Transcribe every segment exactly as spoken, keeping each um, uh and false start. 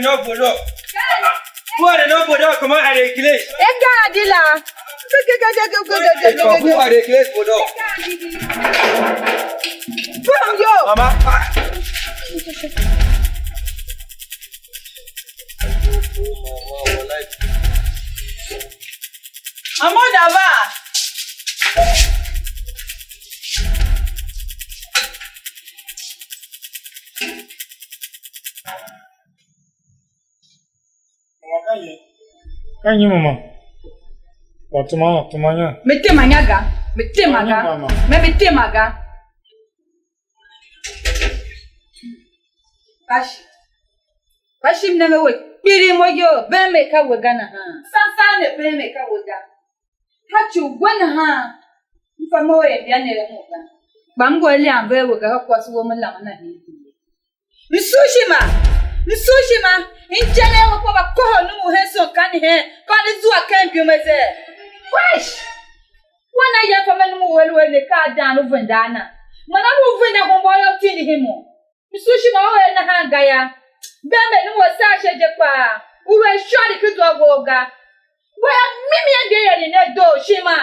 No, bodo. Who are the no bodo? Come on, are the English. Ega adila. Who are the English bodo? Yo. Mama. Amanda va. Ka nyi mama? Watuma, watuma nya. Me tema nya ga. Me tema ga. Me, me tema ga. Kashi. Kpa shi m nenge we kpiligh mo iyol, been mer ka we ga nahan. Saan saan ne been mer ka we ga. Ka ci u we nahan, m fa mo er mbia ne mo ga. Kpa m ngu a lian ve a we ga, ka kwase wou me lamen a hii. M su ishima, m su ishima, injeren we kpa mba kohol num u hen soo kani hen, kpa ne zua ken ibyum a ze. Wesh! Wen a ya fa me num u helu ne ka a dang u venda a na. Man a lu u venda hemba yô, tindi himo. M su ishima u er nahan ga yô. Been mer num u a saa ashe je kpaa, u lu a ishôr ki zwa wou ga. Wea mimi a mbi a eren a doo ishima.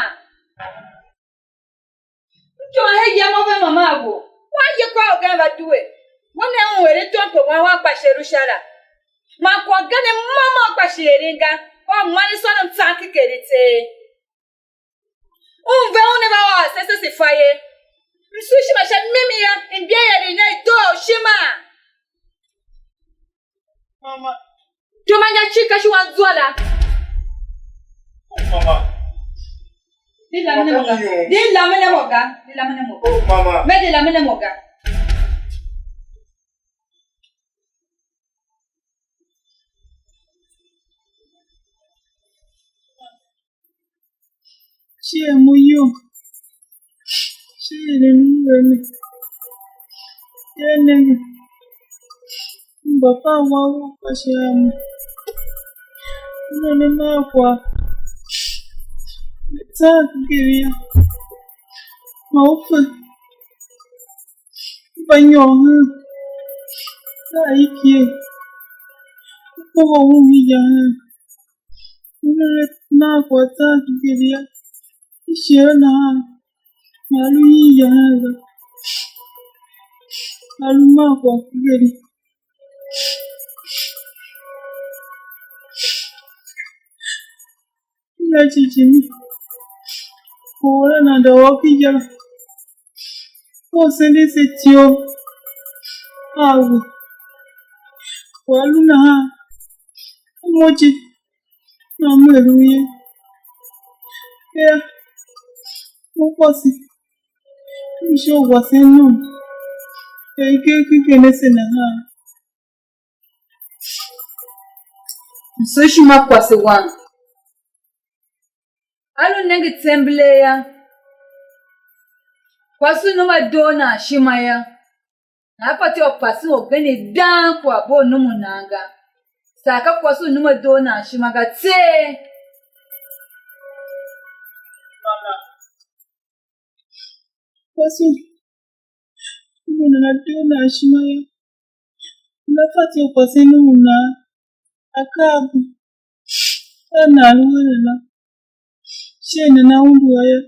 M tôô hen yam a ve mama a wo. Wan ye kwagh ugen va due. Mo ne un eren tom pe wan wan kpa shi lu sha la. Man kwagh gen môm môm kpa shi eren ga. Wan man i sôr mtsan ki keri tseegh. Un ve un a va ôr se, se, se fa ye. M su ishima sha mimi yô, mbia i eren ne i doo ishima. Mama. Tuma nya cii ka shi wan zua la. Mama. Di lamen a mo ga. Di lamen a mo ga. Di lamen a mo ga. Oh, mama. Me di lamen a mo ga. Cier mo iyol, sha eren m lu a mi. Yer nenge, m gba fan wan wou kpa sha a mi. M nana maa kwagh, ne tsaa gereghedë yô, ma u fe. Mba nyôr hen, ka ikie, u kohol un hingya hen, u ne le nan kwagh zan hingir yô, i shi a nahan, man a lu hingya hen ga, a lu man kwagh hingir. Nana jighjigh mi, or la nan da ôr ki ya, ka u sendin se ityough a we. Kwagh a lu nahan, a mo je, man m er u ye. Kera, mo kwase, m sha u wasen nom, er i ker ken ken ase nahan. Msu ishima kwase wam. A lu nenge tsembelee yô, kwase u num a doo nan ishima yô, nan fatyô u pasen orgen u dang kwagh bo u num u nan ga. Saa ka kwase u num a doo nan ishima ga tsee. Kwase u num u nan a doo nan ishima yô, nana fatyô u pasen num u nan akaa a bo, ka nan lu eren la, shin nana undu a yô.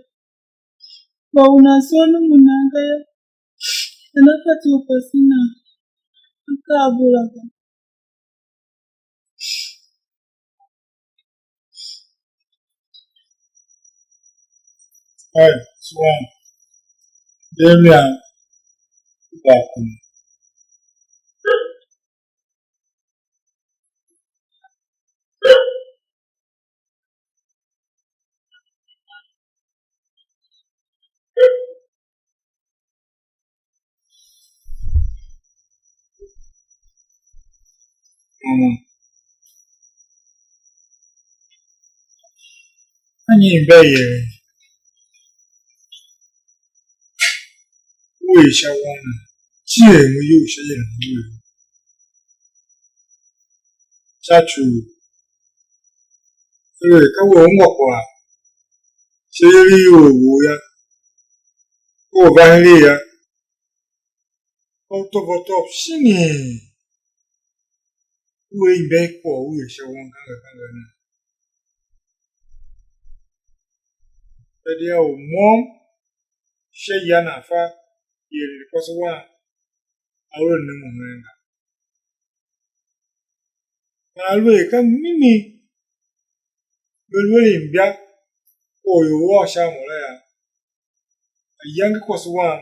Kpa u nan soo num u nan ga yô, nana fatyô u pasen nan akaa a bo la ga. Hey, suan, de mlian u bakum. Mama, anyi i mba yeren u er sha wan ne, cier mo iyol sha yeren u er sha ci u er ka we ungwa kwagh sha iyol i or wou yô, ka u va heregh yô, ka u tôvôtôv shinii. u er imba i kwagh u er sha wankanger kanger ne. Gadia u môm sha ya nan fa ieren i kwase wam a lu a nenge u heen ga. Man aluer ka mimi ve lu a imba or ior u ôr sha a mo la yô, ayange kwase wam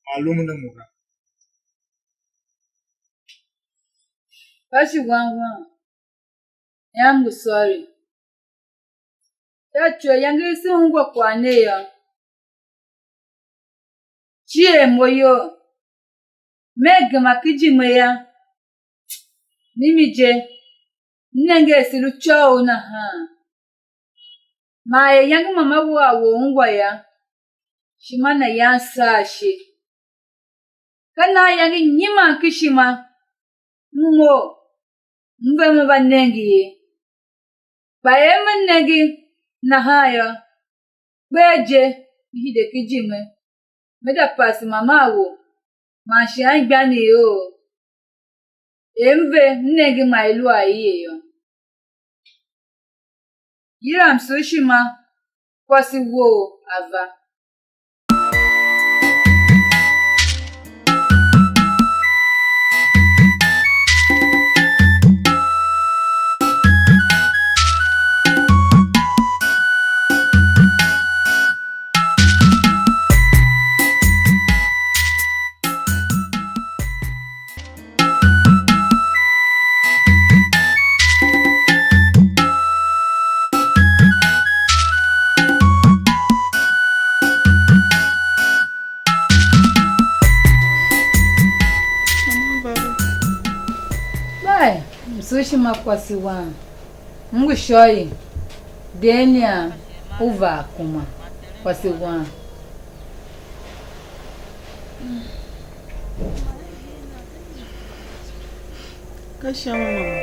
ma lumun a mo ga. Ka shi wan wam, yam ngu sôri. Sha ci u ayange i se ungwa kwagh ne yô, cier mo iyol, me gema ken ijime yô, mimi je, m nenge er se lu côghol nahan. Man er ayange mama wua wou ungwa yô, ishima na yan saa ashe. Ka nan ayange nyiman ken ishima, m mough, m ve me va nenge ye. Kpa er me nenge nahan yô, kper je, m hide ken ijime, me za pase mama a wou, man shi anmgbianev ou, er m ve m nenge ma i lu a ie yô. Yila msughshima, kwase wou a va. Bai, msughshima kwase wam. M ngu shôô i Daniel u vaa kuma kwase wam. Ka sha ma mama?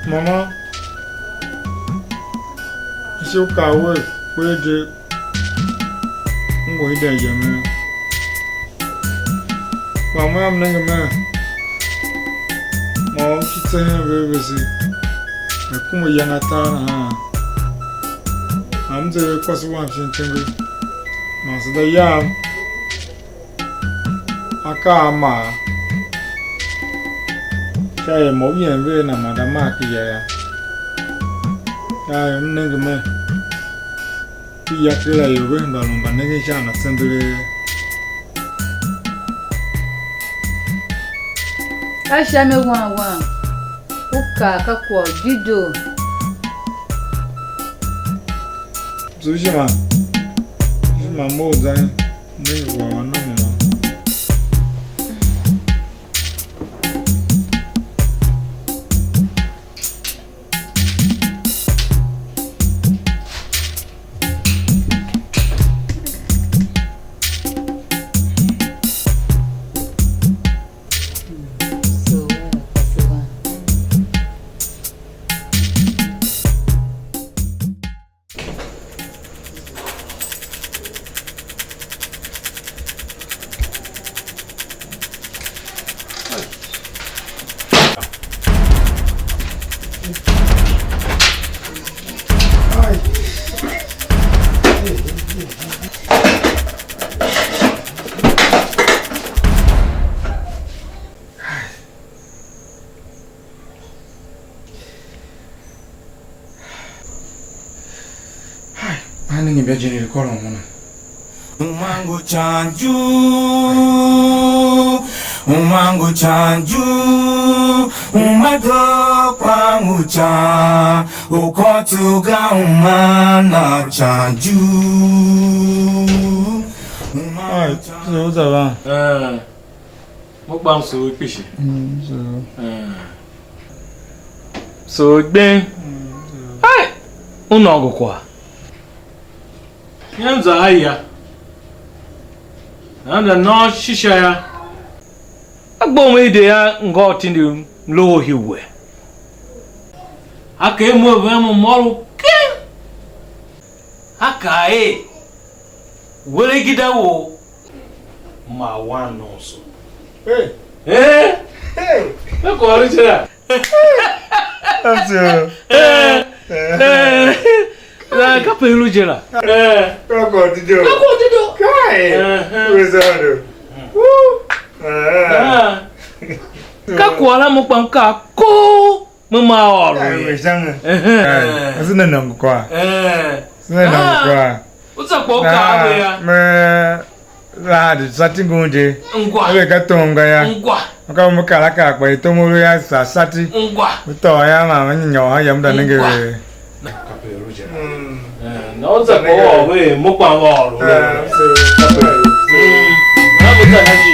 Mama, ishe u kaa wer, kper je, m ngu hiden yemen. Kpa mo yam nenge mer, ma u shi tsen hen ve vese, me kuma iyange atar nahan, ma m ze ve kwase wam shin tembe, man se za yam akaa a maa, sha er mo u yem ve a na ma da maa ki ya yô. Ka er m nenge mer, i ya kera ior ve hemba lu mbanengen sha a na tsembelee. Ka sha mi wan wan, u kaa ka kwagh u dedoo. Zu ishima, ishima mough zan, ne ngi kwagh u a nôngo yô. Hai, a nenge mba jini kôron una. Umangu chanju, umangu chanju, umado kwangu cha, ukotu ga umana chanju. Ai, so za va. Eh. Mo kpa m sugh kpishi. Mm, so. Eh. So gbeng. Mm, so. Hai! U nôngo kwagh. Yam za a ya. Nahan za nôô shisha ya. A gbe u me hide a ngô u tindi m loho hi we. A kaa mo ven mo mô lu keng. A kaa er, welegida wou Ma wan nomso. Hey. Eh? Hey. Me kôr u je la. That's you. Eh. Eh. Na kape i lu je la. Eh. Ka kôr ti do. Ka kôr ti do. Kai. Eh, eh. We sa do. Woo. Eh. Ah. Ka kwagh la mo kpa m kaa koo. Me ma ôr u ye. Ai, we shange. Ehe. Ai, ase ne nôngo kwagh. Eh. Ase ne nôngo kwagh. U tsa kpa u kaa ve ya. Me la de sati ngun je. Ngwa. Ve ka tom ga ya. Ngwa. Ka mo kar a kar kpa i tom u ya sa sati. Ngwa. Me tôô ya ma me nyôr ha yam da nenge ve. Ngwa. Na kape ru je. Mm. Eh, na u tsa kpa u ôr ve, mo kpa m ôr u ye. Eh, so, kape ru. Mm. Na mo tsa na shi.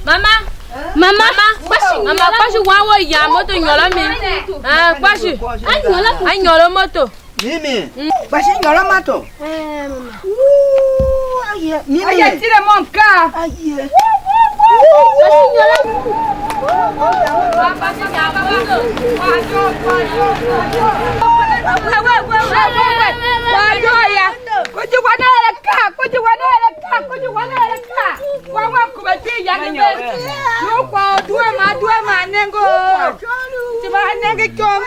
Mama, mama, mama, kpashi wan we yan moto nyôr a mi. Ah, kpashi. A nyôr a moto. Mimi. Mm. Kpashi nyôr a moto. Eh, mama. Ooh, aye. Mimi. Aye, tire mo mkaa. Aye. Kpashi nyôr a. Kwa doo ya. Kuji wana ele ka, kuji wana ele ka, kuji wana ele ka. Wa wa kuma ti ya ne me. Yo kwa due ma, due ma nengo. Ti ma nenge kyom.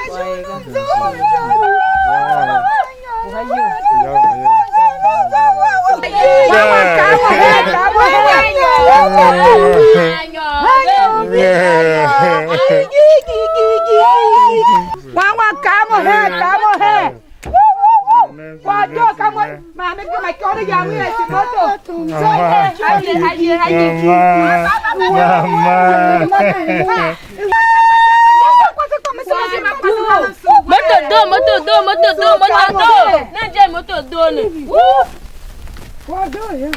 Wawan, kamu he, kamu he. Kwa doo ka mo, ma me gema ikônough yam, me ese moto. Aye, aye, aye. Mama. Mama. Moto doo, moto doo, moto doo, moto doo. Ne je moto doo ne. Woo! Kwa doo ye.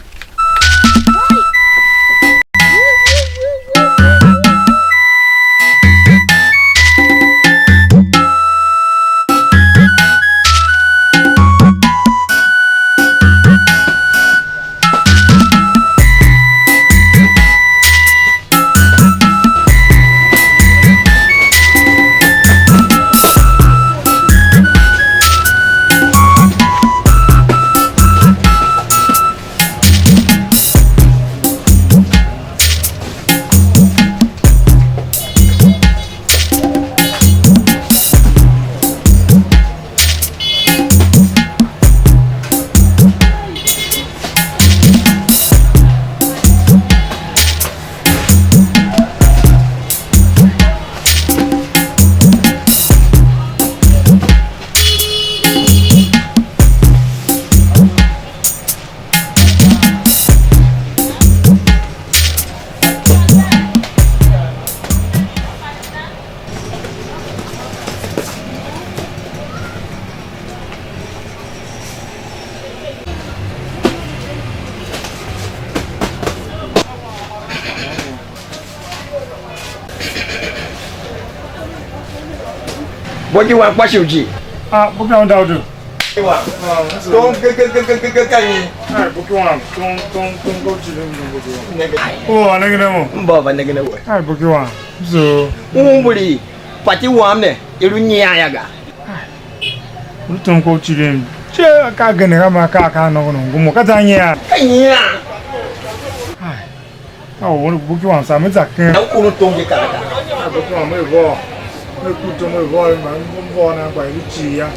Boki wan kpa shi uji. Ah, boki wan Daudu. Tom ke ke ke ke ke ke ka nyi? Ai, boki wan, tom tom tom ko chi dem boki wan. Oh, anenge ne mo. Mbo ba nenge ne we. Ai, boki wan. So. Umbuli, pati wam ne, i lu nyian ya ga. Lu tom ko chi dem. Che ka gene ga ma ka ka no no ngumo ka za nyian. Ka nyian. Ai. A u won buki wam sa me za ken. Na u kurun tom je karaka. A buki wam me vôô. Me ku tom me vôô, ma m vôô nan kpa i lu cii ya.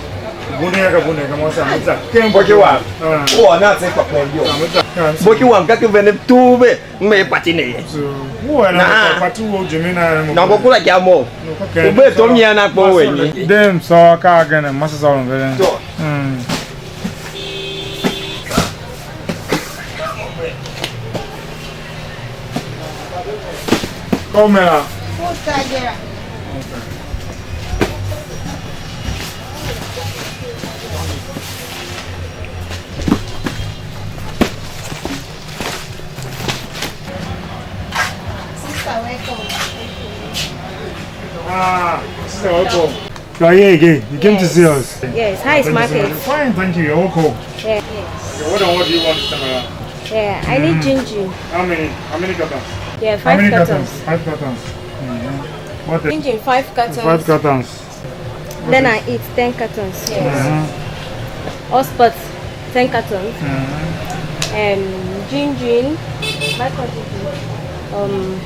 Bunde ya ka bunde ka mo sa me za ken. Boki wam. Ah. U ôr nan se kpa kpen iyol. Sa me za ken. Boki wam ka ki vende tugh ve, m er pati ne ye. So, u er na pati wo je me na mo. Na ko kula kya mo. U be tom nyian nan kpo we nyi? Dem so ka gen ma sa so veren. To. Mm. Come here. Sister, welcome. Ah, sister, welcome. You are here again. You came to see us. Yes. Hi, it's Market. Fine, thank you. You're welcome. Yeah. Yes. Okay, what, what do you want this time around? Yeah, I need ginger. How many? How many cartons? Yeah, five cartons. Five cartons. Mm-hmm. What the? Ginger, five cartons. Five cartons. Then I eat ten cartons. Yes. Mm-hmm. Hotspot, ten cartons. Mm-hmm. Um, ginger, my country, um,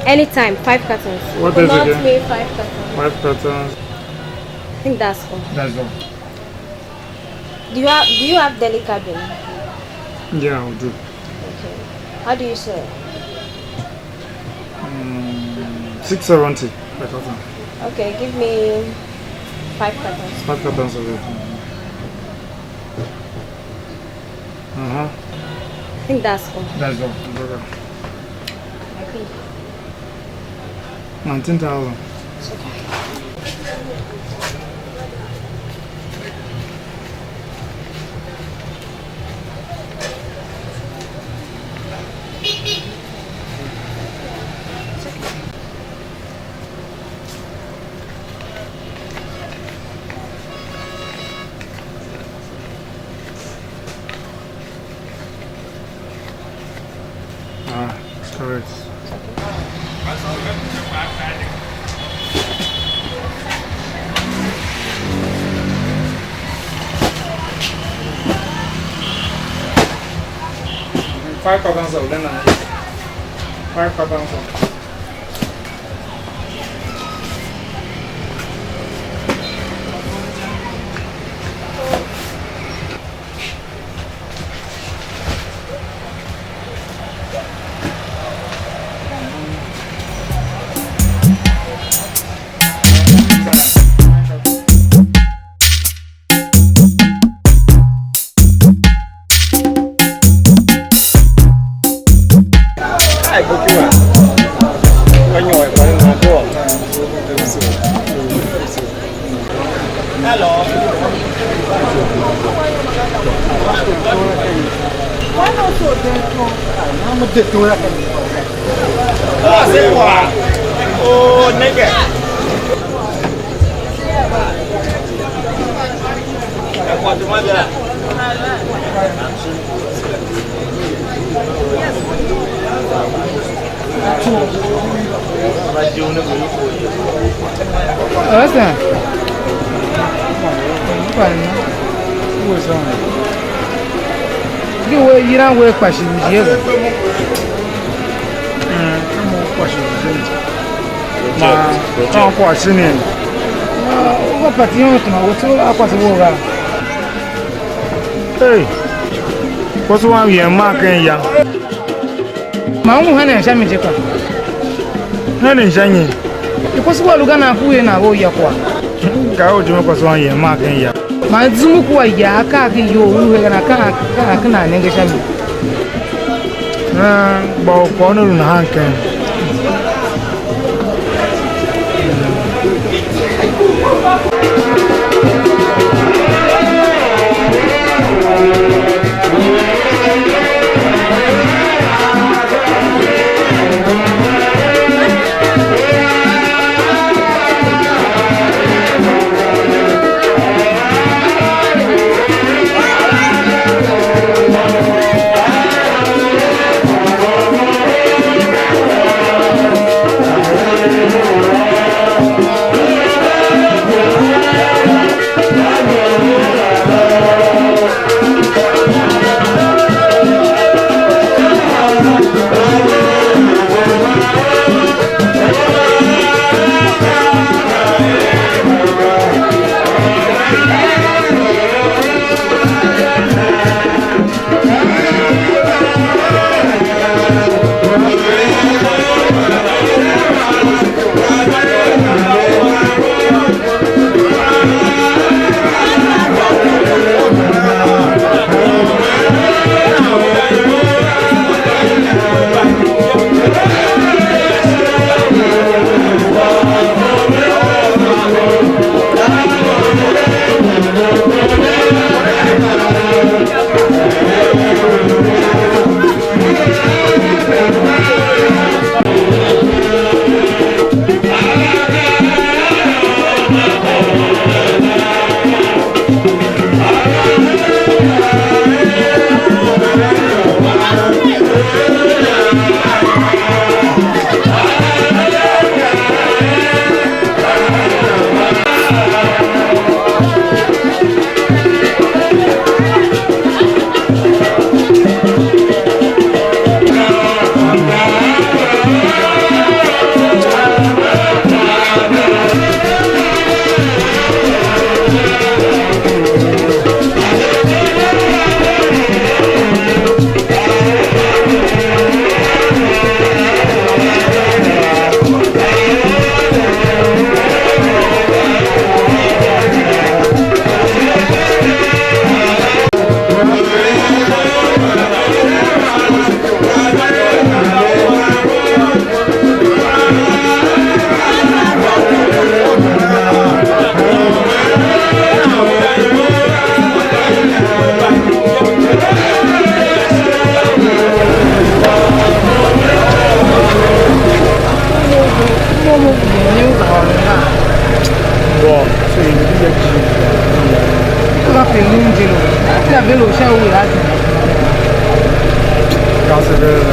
anytime, five cartons. What is it again? Coconut milk, five cartons. Five cartons. I think that's all. That's all. Do you have, do you have deli cabin? Yeah, I do. Okay. How do you sell? Mm, six seventy per carton. Okay, give me five cartons. Five cartons of it. Uh-huh. I think that's all. That's all. Brother. I think. Nineteen thousand. It's okay. Ah, it's correct. Five cartons of lennon. Five cartons of. Asa. Mkpa na. Uwe sôôn. Di we yilan we kpa shi u jie ve. Mm, ka mo kpa shi u jie. Ma ka kwagh shin ne. U va pati yon tuma we tso a kwase wo ga. Hey. Kwase wam yem ma ken ya. Ma u ngu henen sha mi je kpa? Henen sha nyi? I kwase wam lu ga nan ku ye nan ve u ya kwagh? Ka u ijime kwase wam yem ma ken ya. Man zum u kua ya akaa ken iyol u lu hegen akaa, akaa ken nan nenge sha mi. Aa, gba u kwagh ne lu nahan ken. Como o menino estava lá. Bom, sei, eu já tinha. Ela fez um dia. Ela veio no chão, o lado. Graças a Deus.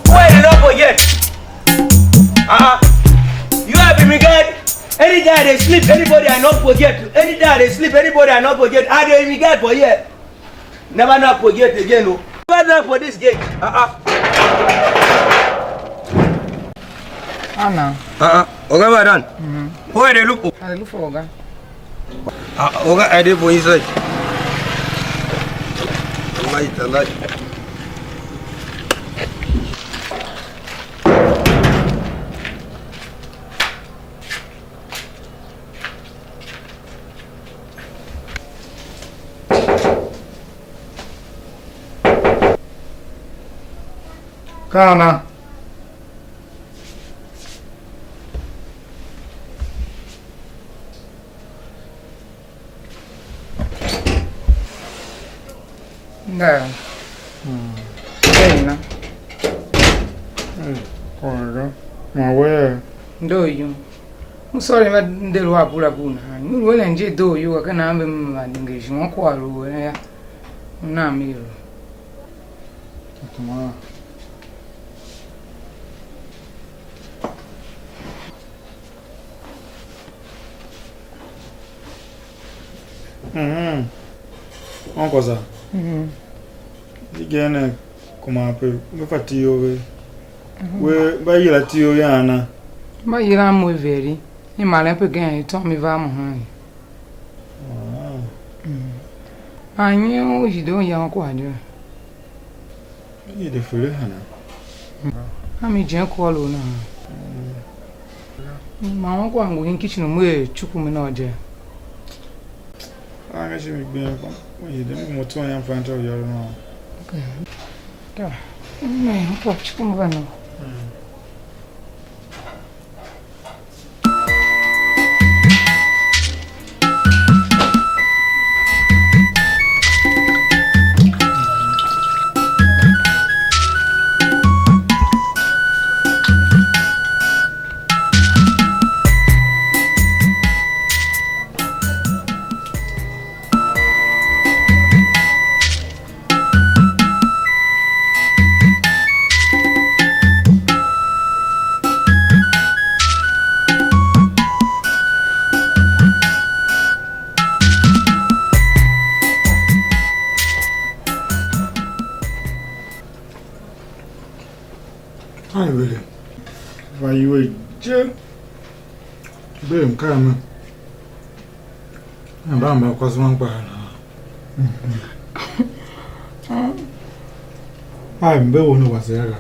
Where you not go yet? Uh-uh. You have been guide. Any day they sleep, anybody I not forget. Any day they sleep, anybody I not forget. I dey in guide for here. Never knock for gate again, oh. Never knock for this gate. Uh-uh. Anna. Uh-uh. Oga Vadan. Mm-hmm. Where they look? I look for Oga. Uh, Oga, I dey for inside. Light, light. Ka ana? Nga. Hmm. Ka ina? Eh, kwagh ga. Ma we? Ndo yum. U sôr ma de lu a bula bula nahan. U lu eren je doo iyol, ka nan ve m ma nenge ishima kwagh lu eren yô. U nan mi lu. Atuma. Mhm. Onkoza. Mhm. Igen ne kuma pe ve fa tiyo ve. Mhm. We mba yila tiyo ya ana? Mba yilan mo iveri, i maren pe gen i tôm i va mo hen. Ah. Mm. Man nyi u shi doo yam kwagh je? I de fere hana? A mi jen kwagh lu nahan. Mm. Man wan kwagh ngu hen kitchen u me er cuku me nôô je. A nga shi mi gbem kpa, me hide, m gema tsuwa yam fan tôô yôron nôô. Okay. Ka. Me wan kwagh cuku me va nôô. Mm. Ai, vele. Va iwer je. Bee mkaa me. Mba mba kwase wam kpaa nahan. Ai, mbe u ne wase a ga.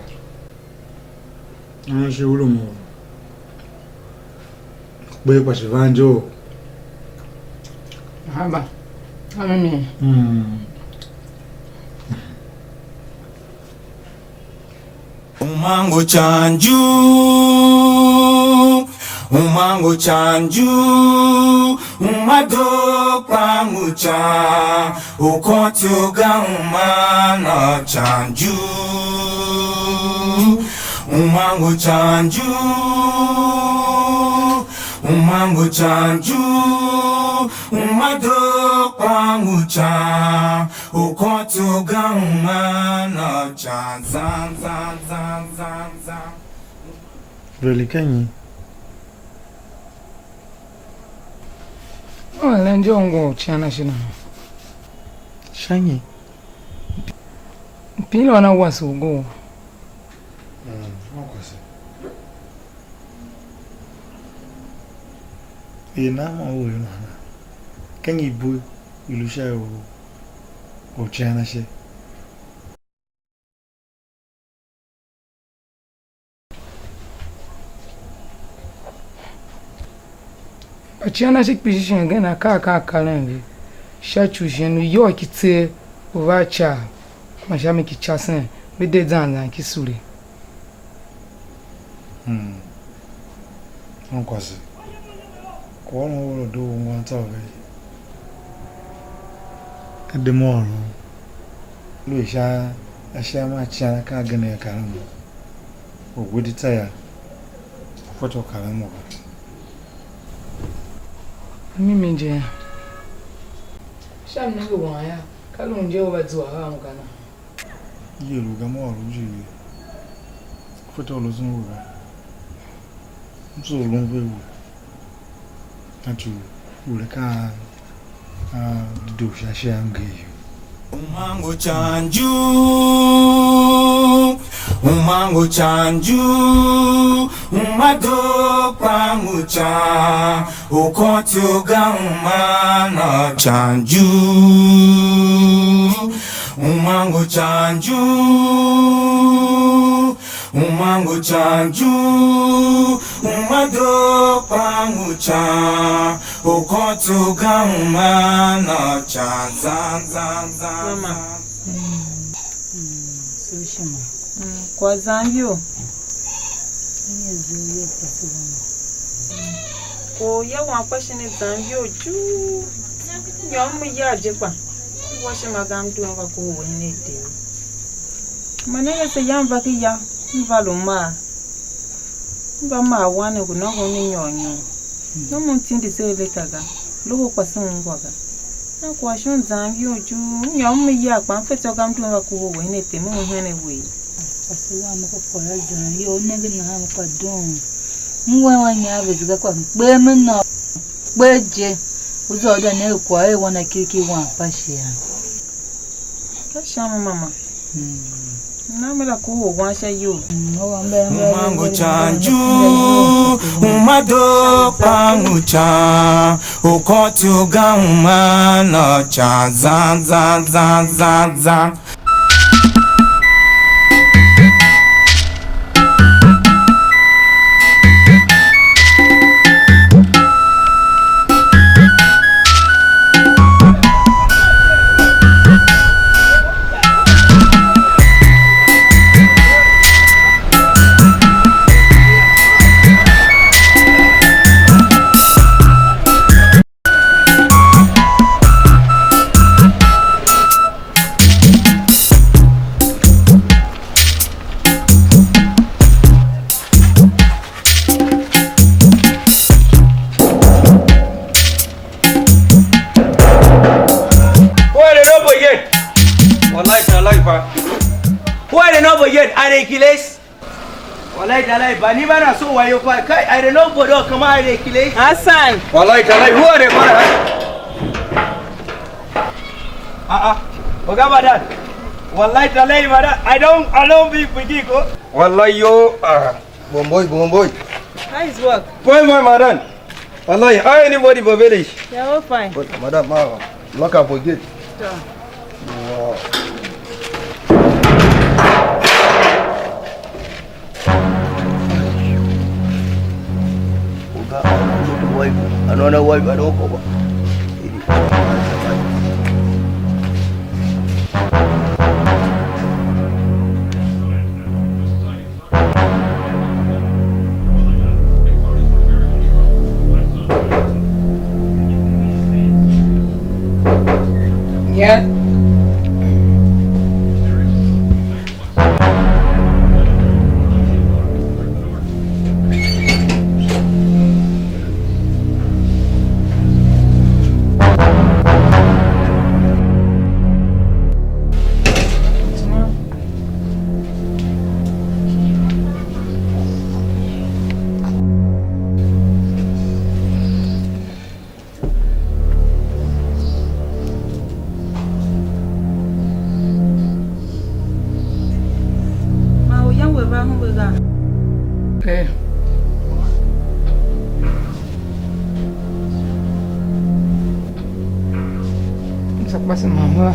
Ana shi u lu mo. Kpe kpa shi van je u. Haba. Ka mimi. Mm. Uma ngu can ju, uma ngu can ju, uma doo kpa ngu can, u kôntyou ga uma nôô can ju, uma ngu can ju, uma ngu can ju, uma doo kpa ngu can. Ukôtyou ga u man a ca zan zan zan zan zan. Really, ka nyi? Oh, eren je u ngu u cian ashe nahan. Sha nyi? Mpin u ana wase u go. Mm, a kwase. Er nan man u er nahan? Ka nyi ibu i lu sha u u cian ashe? Mbacian ashe kpishi shin gen akaa ka a karen ve sha ci u shin lu iyôgh ki tseegh u va a ca man sha mi ki casen, ve de zan zan ki sule. Hmm. Unkwase, kwaghôron u or u doo ungwan tsô ve, ka dem u ôron. Lu sha ashe a ma cian akaa agen a karen mo, u wedi tsô yô, u fatyô u karen mo ga. Mimi je yô. Sha mnenge wam yô, ka lun je u va zua a mo ga nahan? Ye lu ga, mo ôr u jighjigh. Fetyô u lu zungwe ga. M sugh u lun ve we. Anti u le ka a, a dedoo sha ashe a mnger iyol. Uma ngu can juu, uma ngu can juu, uma doo kpa ngu can, u kôtyou ga uma na can juu. Uma ngu can juu, uma ngu can juu, uma doo kpa ngu can, u kôtyou ga uma na can zan zan zan. Mama. Zan. Mm, mm, so shima. Mm, kwa zan iyol. Ni zan iyol kwa so mama. Or ya wan kpa shin a zan iyol juu. Nyôr m ya je kpa. M wa shima ga, m due m va kohol we hen a Ter. Man nenge se yam va ki ya, m va lu maa. M va maa wan ne ngu nôngo ne nyôr nyôr. Nom u m tindi se a leta ga, loho kpa se ungwa ga. Ka kwagh shon zan iyol juu, m nyôr m ya kpa m fetyô ga, m due m va kohol we hen a Ter, m u hen a we. Kwase wam mo ka kwagh a zan iyol, u nenge nahan mo ka doon. M wen wan inya a vese ga, kpa m kper me nôô, kper je. U za u da nenge kwagh er wan a kiriki wan kpa shighe. Ka sha mi mama. Hmm. Na me la kohol wan sha iyol. Uma ngu can juu, uma doo kpa ngu can, u kôtyou ga uma na can zan zan zan zan zan. Who are the number yet? Wallahi tallahi fa. Who are the number yet? Are they killers? Wallahi tallahi ba ni ba na so wayo fa. Kai, I don't know bodo kama I dey kile. Hassan. Wallahi tallahi, who are the man? Ah ah. Oga Madan. Wallahi tallahi Madan, I don't, I don't be bigi ko. Wallahi yo, ah, bomboi bomboi. How is work? Boy, my Madan. Wallahi, how anybody for village? They are all fine. But madam, ma, lock up for gate. Sure. Wow. Oga, I don't know the wife. I don't know wife. I don't cover. Yeah. Eh. Za kpase mama.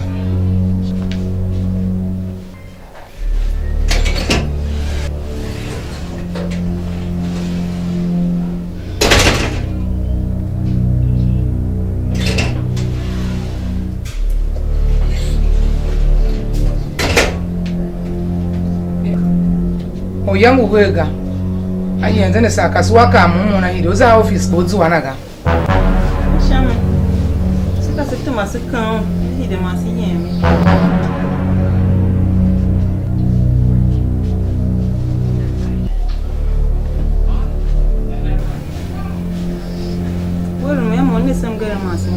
Uya ngu her ga. A yem zende saa, kasua kaa mo mo na hide, u za a office kpa u zua na ga. Sha mi, se ka se tema se kaan, se hide man se yem ye. Wea lu mea mo ne se mngerem ase.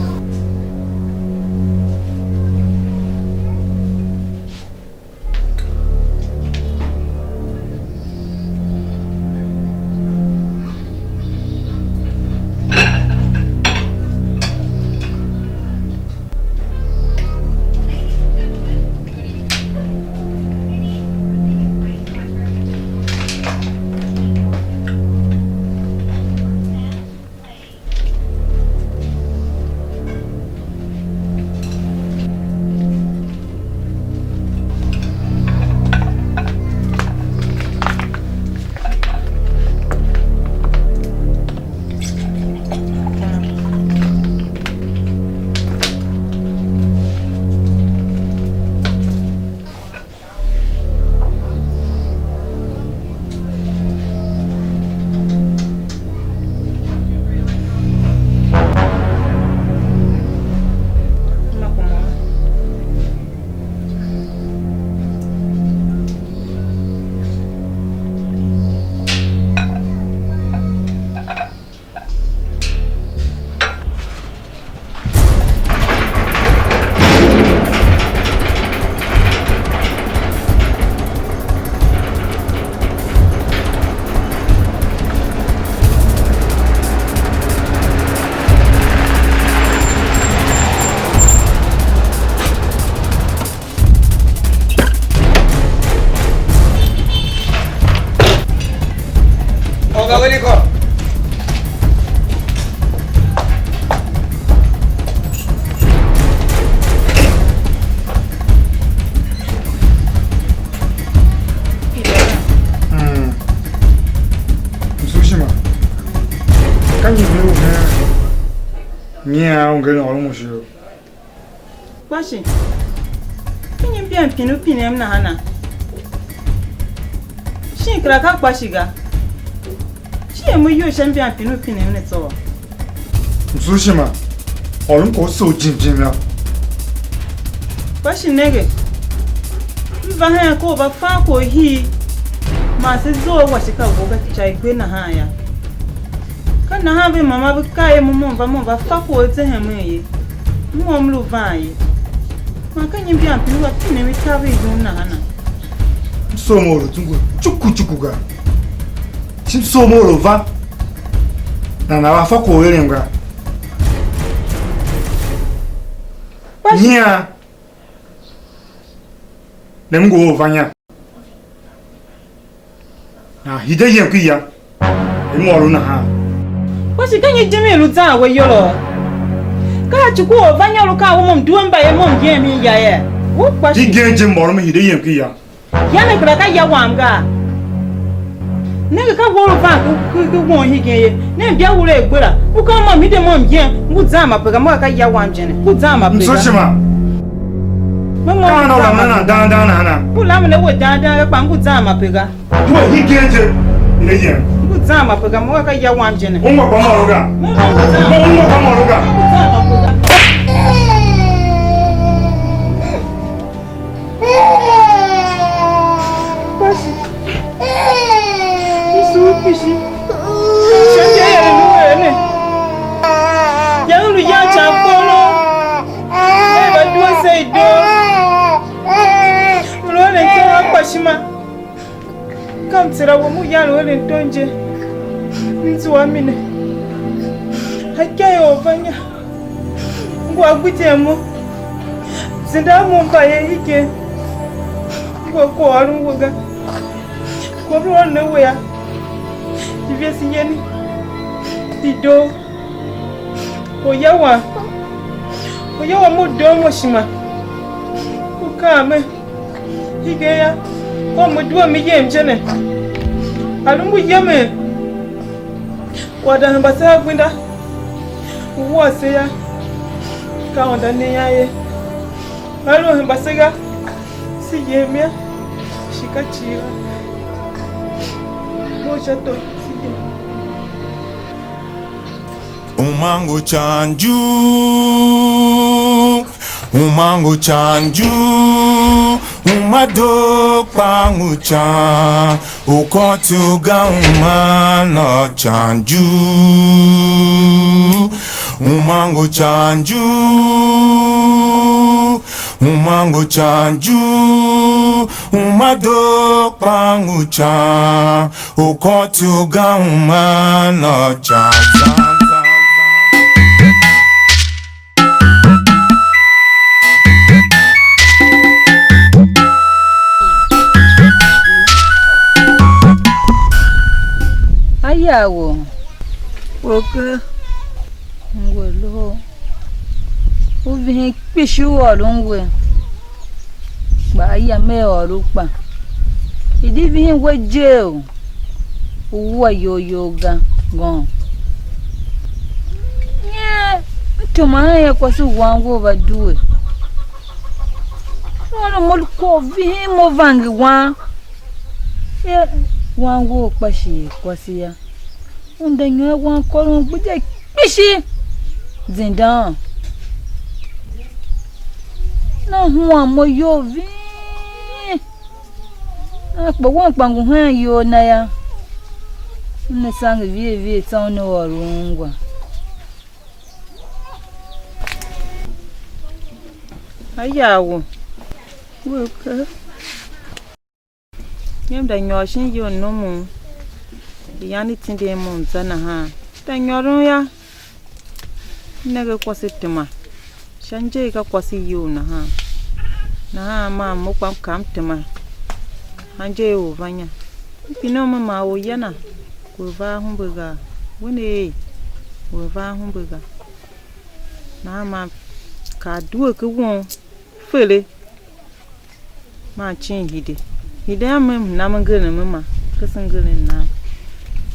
Oga weli ko. Mm. Msushima. Ka nyi ve u hen? Nyi a u ngeren ôron mo ishigh? Kpashi, ka nyi mbiam pine u pinem nahana? Shin kera ka kpashi ga? Shi er mo iyol sha mbiam pine u pinem ne tsô? Msushima, ôron kwagh u soo jim jim yô. Kpashi nenge, m va hen ko u va fan kwagh u hii, man se zough a washika wou ka ca i gbe nahan yô. Ka nahan ve mama ve kaa er mo, mo m va, mo m va fa kwagh u ze hemen ye. M mo m lu van ye. Man ka nyi mbiam pine va pinem ikav i yum nahana? M soo mo or u zungwe cuku cuku ga. Shi m soo mo or u va, nana va fa kwagh u eren ga. Kpa shi Nyian, ne m ngu or u va inya. Nahan hide yem ken ya, er m ôr u nahan. Kpa shi ka nyi ijime i lu zan we iyolo? Ka a cuku u a va nyôr u ka a wom mdue mba ye mo myen mi ya ye? Wu kpa shi. Hegen je m ôr m hide yem ken ya. Ya ne kera ka ya wam gaa? Nenge ka wor u van ku, ku, ku won hegen ye. Ne mbia ure a gbera. U ka mo m hide mo myen, ngu zan ma pe ga, mo ka ya wam je ne. Ngu zan ma pe ga. Msushima. Mo mo ka ngu na zan ma pe ga. Dan dan na na. Ku lam ne we dan dan ga kpa ngu zan ma pe ga. Due hegen je, ne yem. Ngu zan ma pe ga, mo ka ya wam je ne. Ungwa kwa moro ga. Mo mo ngu zan. Mo ungwa kwa moro ga. Ngu zan ma pe ga. Kpashi. Msu u kpishi. Sha je yere lu er ne. Yange lu yan can kporo. Ner va due se i doo. Lu eren tom a kpashima. Ka mtsera wam u yan lu eren tom je. M zua mi ne. Akaa i or va inya. Ngu a gbidyen mo. Zenda a mo mbayev hegen. Ngu a kwaghôron we ga. Kwagh u ôron ne we yô, Ivese yeni i doo. Oya wam, oya wam u doo mo ishima, u kaa mer: Hegen yô, ka u me due me yem je ne. A lu ngu yemen, wada hemba se a gbenda, u wua se yô, ka u nda ne ian ye. Aluer hemba se ga, se yem yô, shi ka cii la. Mo sha to, se yem. Umango chanju, umango chanju, umado kpangu chan, ukôti u ga uma nô chanju, umango chanju, umango chanju, umado kpangu chan, ukôti u ga uma nô chan, zan, zan, zan. Aya wo. Oke. Ngu loho. U vihin kpishi u ôron we. Kpa a yam a ôr u kpa. I̱ di vihin we je u u wua iyol you ga, ngôn. Nyi m tema hen ya kwase u wan wou va due? Wan u mo lu kwagh u vihin mo vange wan. E, wan wou kpa shi er kwase yô. Unda nyôr wan kôron gbidye kpishi, zindan. Na huan mo iyol ving. A kpa wan kpa ngu hen iyol na yô. Una sange vie vie tsô una ôr u ungwa. Aya wo. Weka. Yem da nyôr shin iyol nomom, iyan i tindin mo mza nahan. Da nyôron yô, m nenge kwase tema. Sha inje i ka kwase iyol nahan. Nahan maa mo kpa m ka m tema. Angev u va inya. M pine u me maa orya na, we va ahumbe gaa? We ne er, we va ahumbe gaa? Nahan maa m kaa due ken won, fele. Maa cin hide. Hide a me nam ngeren me ma, kese ngeren nam.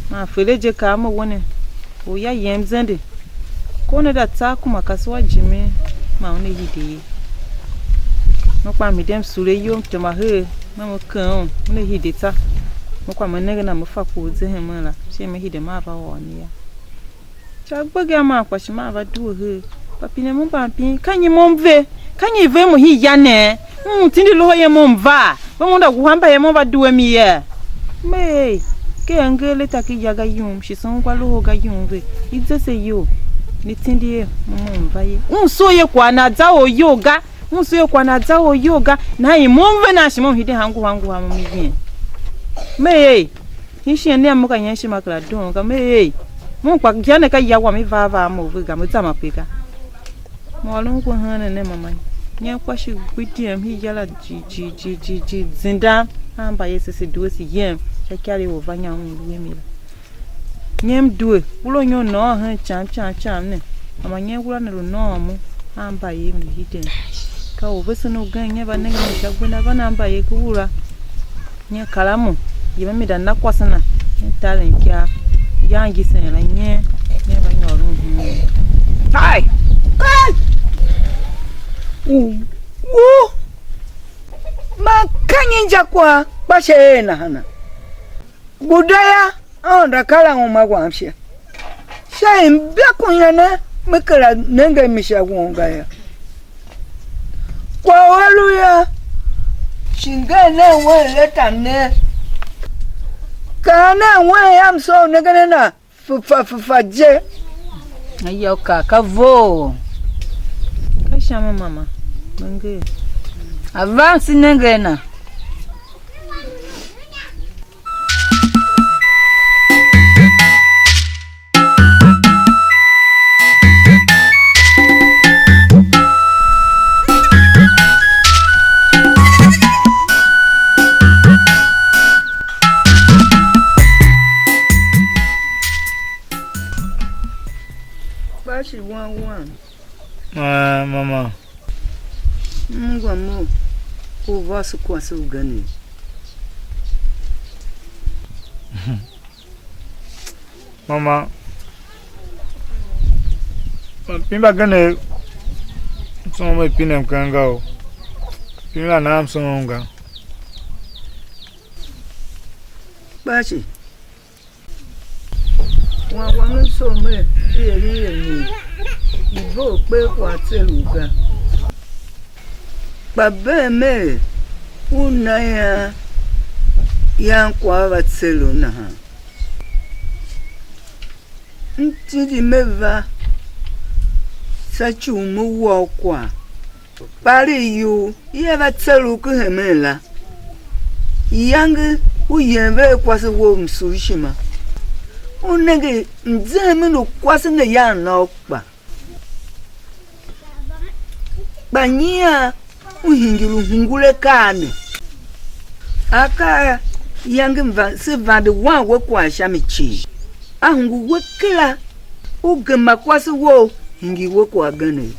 Maa fele je kaa a me wene, orya yem zende. Kor ne da tsa kuma kasua jimin, ma una hide ye. Me kpa m hide m sule iyol m tema her, me me ken un, una hide tsô. Me kpa me nenge na me fa kwagh u ze hemen la, shin me hide maa va ôr ne yô. Sha gbegha maa kpa shi maa va due her. Kpa pine mo mban pin, ka nyi mo m ve? Ka nyi i ver mo hii ya nee? M tindi loho ye mo m va? Ve mo nda wuhan mbayev mo va due mi ye? Me er, ker angel leta ki ya ga yum, shi se ungwa loho ga yum ve. I ze se iyol, ne tindi er mo m va ye. Un soo ye kwagh na za or iyol ga. Un soo ye kwagh na za or iyol ga. Nahan i mo m ve nan shi mo m hide han nguhan nguhan mo m yen. Me er, Shin shighe ne a mo ka nyen ishima kera doon ga, me ei, mo kpa ya ne ka ya wam i va a va a mo ve ga, me za ma pe ga. Me ôron ngu heen ne mama, nyen kpa shi gbidiem hii ya la jighjigh jighjigh jighjigh zindam a mbayev se se due se yem sha ikyaregh u va nya un lu a mi la. Nyen m due, wura u nyon nôô hen cam cam cam ne, mama nyen wura ne lu nôô mo a mbayev lu hiden. Ka u vesen ugen nyen va nengen mi sha gbenda, va na mbayev ku wura. Nyen kar a mo, yem a mi da na kwase na, nyen taren ikyav, ya angisen la nyen, nyen va nyôron heen. Kai! Kai! U wu! Man ka nyi injakwagh kpa sha er nahana? Guda yô, Aôndo a kar a uma wam sha. Sha imbakunya ne me kera nenge mi sha won ga yô. Kwagh u a lu yô, shi nger nen wen leta ne. Kaan nen wen yam soo u nengen a na fefa fefa je. Ayô, ka ka vough. Ka sha mi mama, me nger. A va, se nenge a na. Wam. Ah, mama. M ungwa mo u vôso kwase ugen. Mama, mapin mbagenev, m sôr mer pinem keng ga o. Pin la nan m sôron ga. Kpa shi, wan wam m soo mer i er i er mi i vough kper kwagh tser u ga. Kpa bee mer u na ian, ian kwagh va tser u nahan. M tindi me va sha ci u me wa u kwagh. Palegh iyol ia va tser u ken hemen la, iyange u yem ve a kwase wou msughshima. U nenge mzemen u kwase ne yan nôô kpa. Kpa nyian u hingir u hungul akaa ne? Akaa iyange va, se vande wan we kwagh sha mi cii. A hungul we kera, u gema kwase wou hingir we kwagh genegh.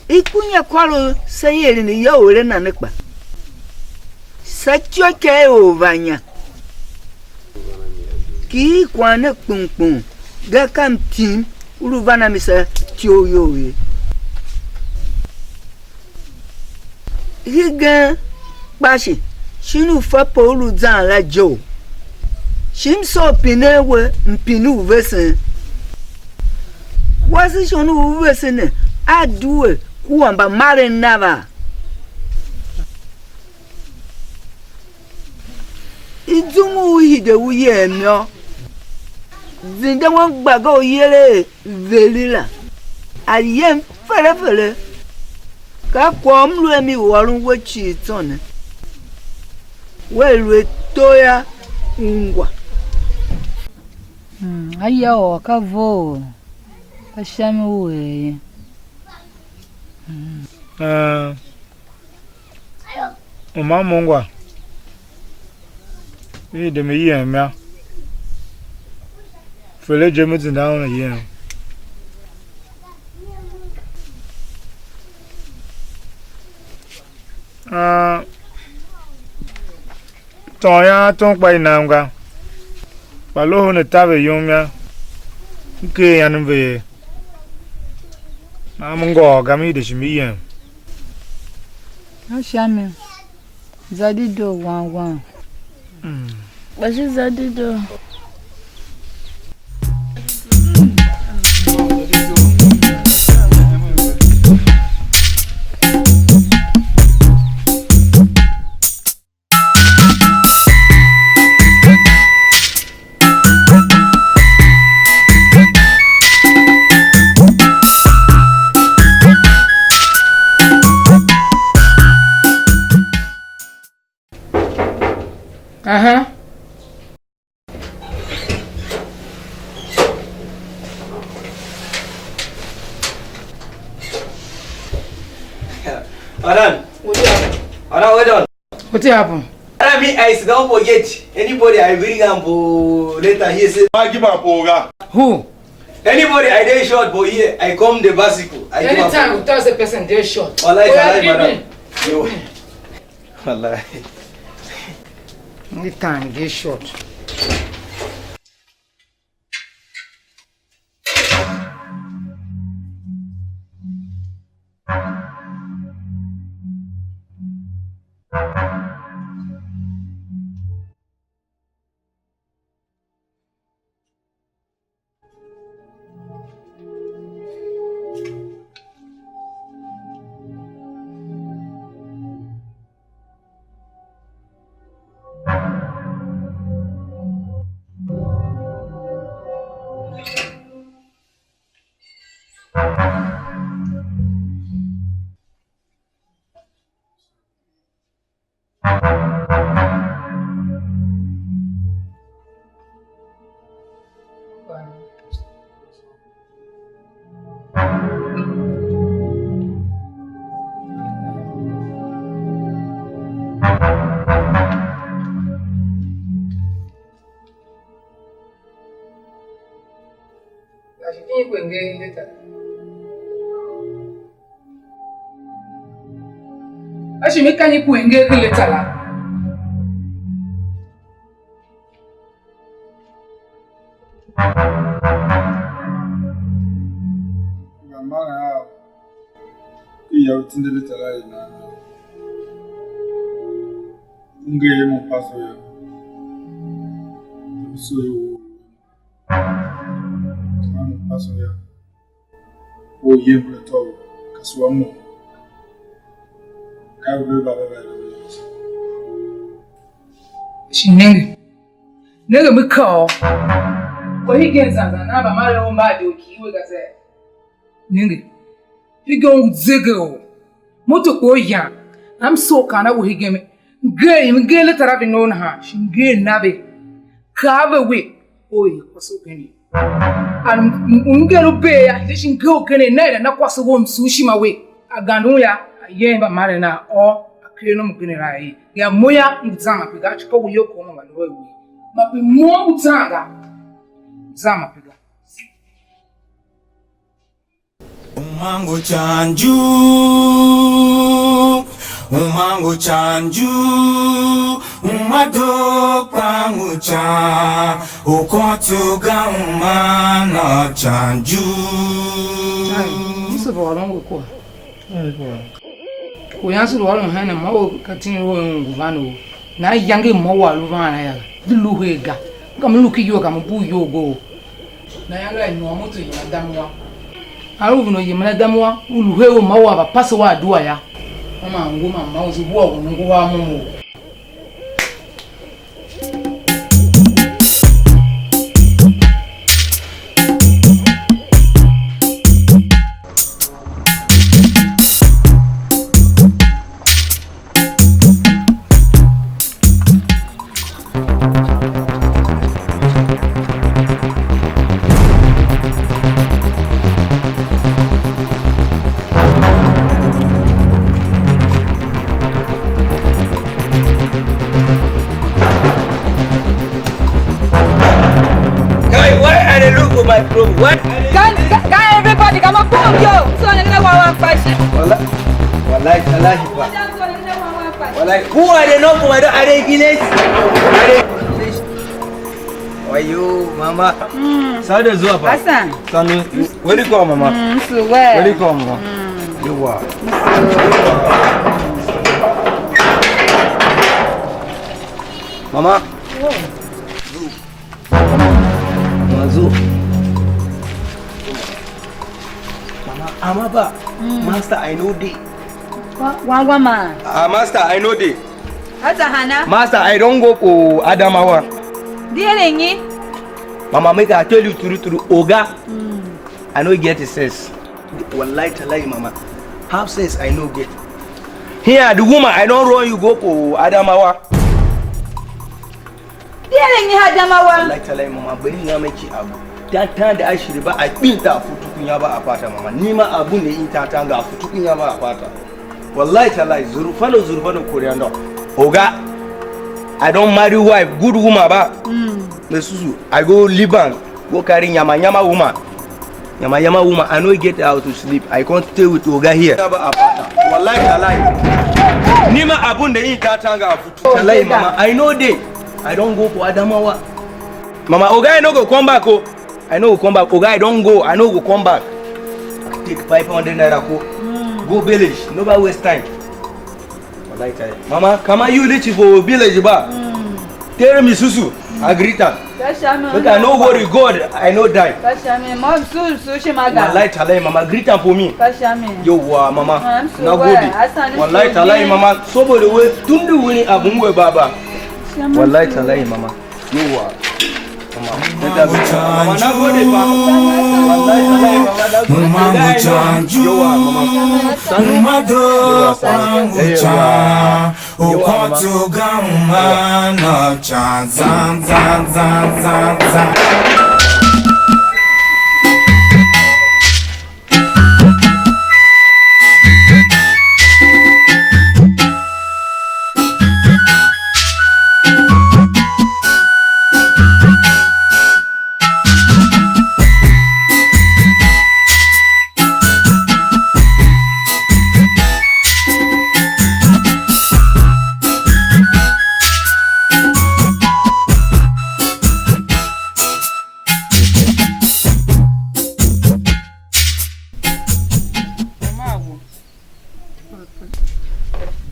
Ikunya kôr u se eren ya u eren a ne kpa, sa ityôkyaa i or va nya. Kighir kwagh ne kpung kpung, ga ka mtim u lu van a mi sha ityough you ye. Hegen kpa shi, shin u fa pe u lu zan la je u, shi m soo pinen we mpin u vesen. Wase shon u vesen ne a due kua mbamaren nav a? I zum u u hide u yem yô, zende wan gba ga u i ere er Veri la, a yem fere fere. Ka kwagh u m lu a mi u ôron we cii tsô ne, wea lu ato ya ungwa. Mm, aya ôr ka vough, ka sha mi u er ye. Mm. Ah, u ma m ungwa, i de me yem yô, fele je me zindan un ayem. Ah, tôôn yô, tom kpa i nam ga, kpa loho ne taver yum yô, m ker ian m ve ye. Nahan m ngôôr ga, m hide shi m yem. A sha mi, za dedoo wang wang. Mm. Kpa shi za dedoo. Aha. Adan. Adan, well done. Wetin happen? Adan, me, I sit down for gate. Anybody I bring am for later here say, I give am for oga. Who? Anybody I dey short for here, I come the bicycle. I give am for. Anytime you talk say person dey short. Wallahi, wallahi, madam. Yo. Wallahi. Anytime dey short. Ka shi kin kpe ngeen leta. A shi me ka nyi ku i nger ken leta la? Nga maren a u ya u tindi leta la i nan ga. U nger er mo paso yô, m sugh u a mo paso yô, u yem her atô u kasua mo, ka ve va va va yô. Shi nenge, nenge me kaa u, kwagh hegen zan zan nan mbamaren u mba a doo kighir we ga zee? Nenge, hegen u zegeor, moto kpaa u yan, am soo kaan a we hegen me, mnger, mnger leta la ve nor nahan, shi mnger na ve, kaa ve we, or er kwase ugen ye. And m-, m-, mnger u bee ya, de shi mnger ugen ye, na er a na kwase wou, msughshima we, a gande un ya, a yem mbamaren na, or a ker nom ugen la ye. Ya mo ya, m zan ma pe ga, a tsuka we iyol kom ma lu a we. Ma pe mo m zan ga, m zan ma pe ga. Umango chanju, umango chanju, umado kpangu cha, ukotu ga umana chanju. Ai, mse vôron we kwagh. Ai, kwagh. Ku yan se lu ôron heen a ma u ka tin u ngu van u nan yange ma u a lu van a yô, di lu her ga. Ka me lu ki iyol ka me bugh iyol go. Nan yange a nyôr moto yem a dam wa. A lu vun u yemen a dam wa, u lu her u ma u a va pase wa adua yô. Uma ngu ma ma u se wua u ngu wa mo mo. Guy, why I dey look for my problem? Why? Can, can, can everybody come up, come yo. So I'm gonna want one question. Wala, wala, wala, wala. Who are they not for my dog? Are they village? Are they village? Why you, mama? Mm. Sunday zuwa fa. Hassan. Sanu, where you come, mama? Mm, so where? Where you come, mama? Mm. You are. Mama. Mazu. Mama, amaba. Mm. Master, I know dey. Wa, wa, wa, ma. Ah, master, I know dey. Ata hana? Master, I don go for Adamawa. Di ere nyi? Mama, make I tell you true, true. Oga, mm. I no get a sense. Wallahi, tallahi, mama. How sense I no get? Here, the woman, I don run you go for Adamawa. Di ere nyi Adamawa? Wallahi, tallahi, mama, bari nga me ki abu. Tantan da ashiri ba, a kpin ta futu kunya ba a pata, mama. Ni ma abu ne in tantan ga futu kunya ba a pata. Wallahi, tallahi, zurfano, zurfano, Koreando. Oga, I don marry wife, good woman ba. Mm. Me susu, I go Liban, go carry nyama nyama woman. Nyama nyama woman, I no get out to sleep. I can't stay with Oga here. Wallahi, tallahi. Ni ma abun da in tantan ga futu. Tallahi, mama, I no dey. I don go for Adamawa. Mama, Oga, I no go come back, oh. I no go come back. Oga, I don go. I no go come back. I take five hundred naira ko. Mm. Go village. No ba waste time. Wallahi tallahi. Mama, kama you reach for village ba. Mm. Tell me susu. I greet am. Kasha me. Make I no worry God. I no die. Kasha me. Mo su su shi maga. Wallahi tallahi, mama, greet am for me. Kasha me. Yo wa, mama. Na gode. Wallahi tallahi, mama. Somebody wey tun di wini abun we baba. Wallahi tallahi, mama. Yowa. Mama. Mama, na gode fa. Wallahi, wallahi, mama, na gode. Yowa, mama. Yowa, mama.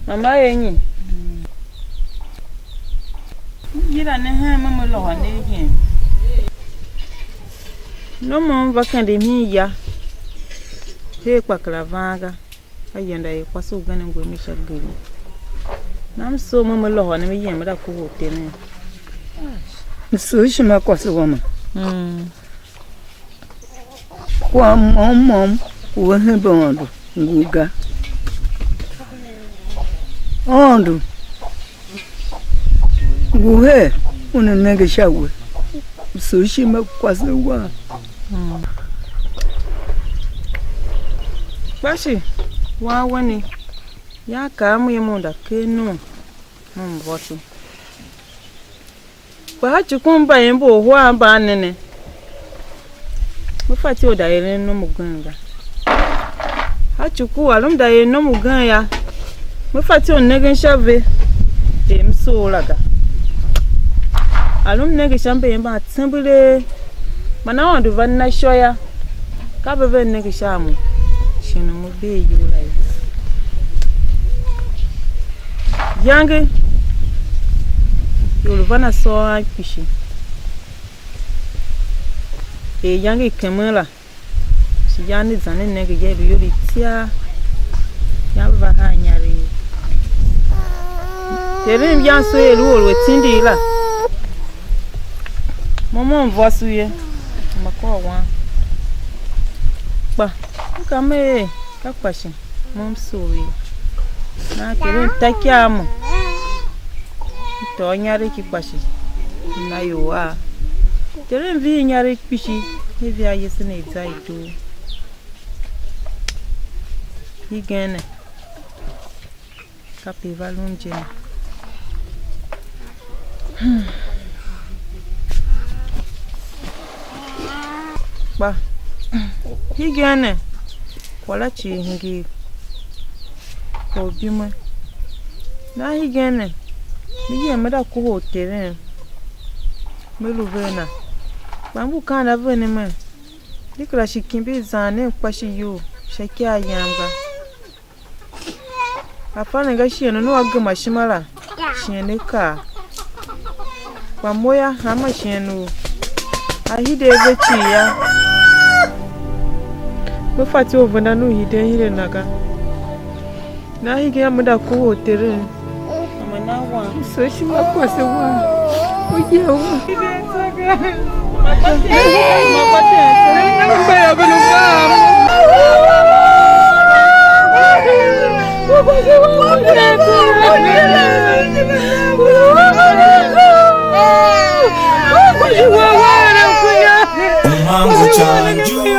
Mama er nyi? M yila ne hen me, me lôhô ne igen. Nom u m va kende mhin ya, her kpa kera van ga. Ka yenda er kwase ugen ngu a mi sha geri. Nam soo me, me lôhô ne, me yem, me da kohol Terem. M sugh ishima kwase wama. Mm. Kwagh môm môm u ve hembe Aôndo ngu ga. Aôndo ngu her, una nenge sha we. M sugh ishima kwase wam. Kpa shi wan weni, yan kaa a mo, yem, unda ker nom, mo m vôso. Kpa sha ci u mbayev mba uhar mban ne ne, me fatyô u da eren nom ugen ga. Sha ci u a lu m da er nom ugen yô, me fatyô u nengen sha ve er m soo la ga. A lu m nenge sha mbayev mban tsembelee, man Aôndo va na ishô yô, ka ve vea nenge sha a mo, shighe u mo bee iyol la ye. Iyange, ior u van a sôr an kpishi. Er iyange i kemen la, shi yan ne zan ne nenge ya, i lu ior i itiar, yan ve va haa inyaregh. Terem yan soo er lu or u a tindi la. Mo mo m vôso ye, ma kôr wan. Kpa m ka me er, ka kpa shi mo m soo ye. Nahan Terem ta ikaa a mo, m tôô inyaregh ki kpa shi m na ior a. Terem vihi inyaregh kpishi, me vea yesen i za i doo. Hegen ne, kape i va lun je ne. Kpa hegen ne, kwagh la cii hingir kwagh u bimen. Nahan hegen ne, me yem me da kohol Terem, me lu vea na. Kpa m ngu kaan a ven ne mer, de kera shi kimbi i zan nen kpa shi iyol sha ikaa yam ga. Afa ne ga shighe u a gema ishima la, shighe ne kar. Kpa mo yô, hanma shighe u a hide a ve cii yô, me fatyô u venda u hiden hire na ga. Nahan hegen yô, me da kohol Terem. Mama, na wan. So ishima kwase wam. U ye u. Mwangu chanju.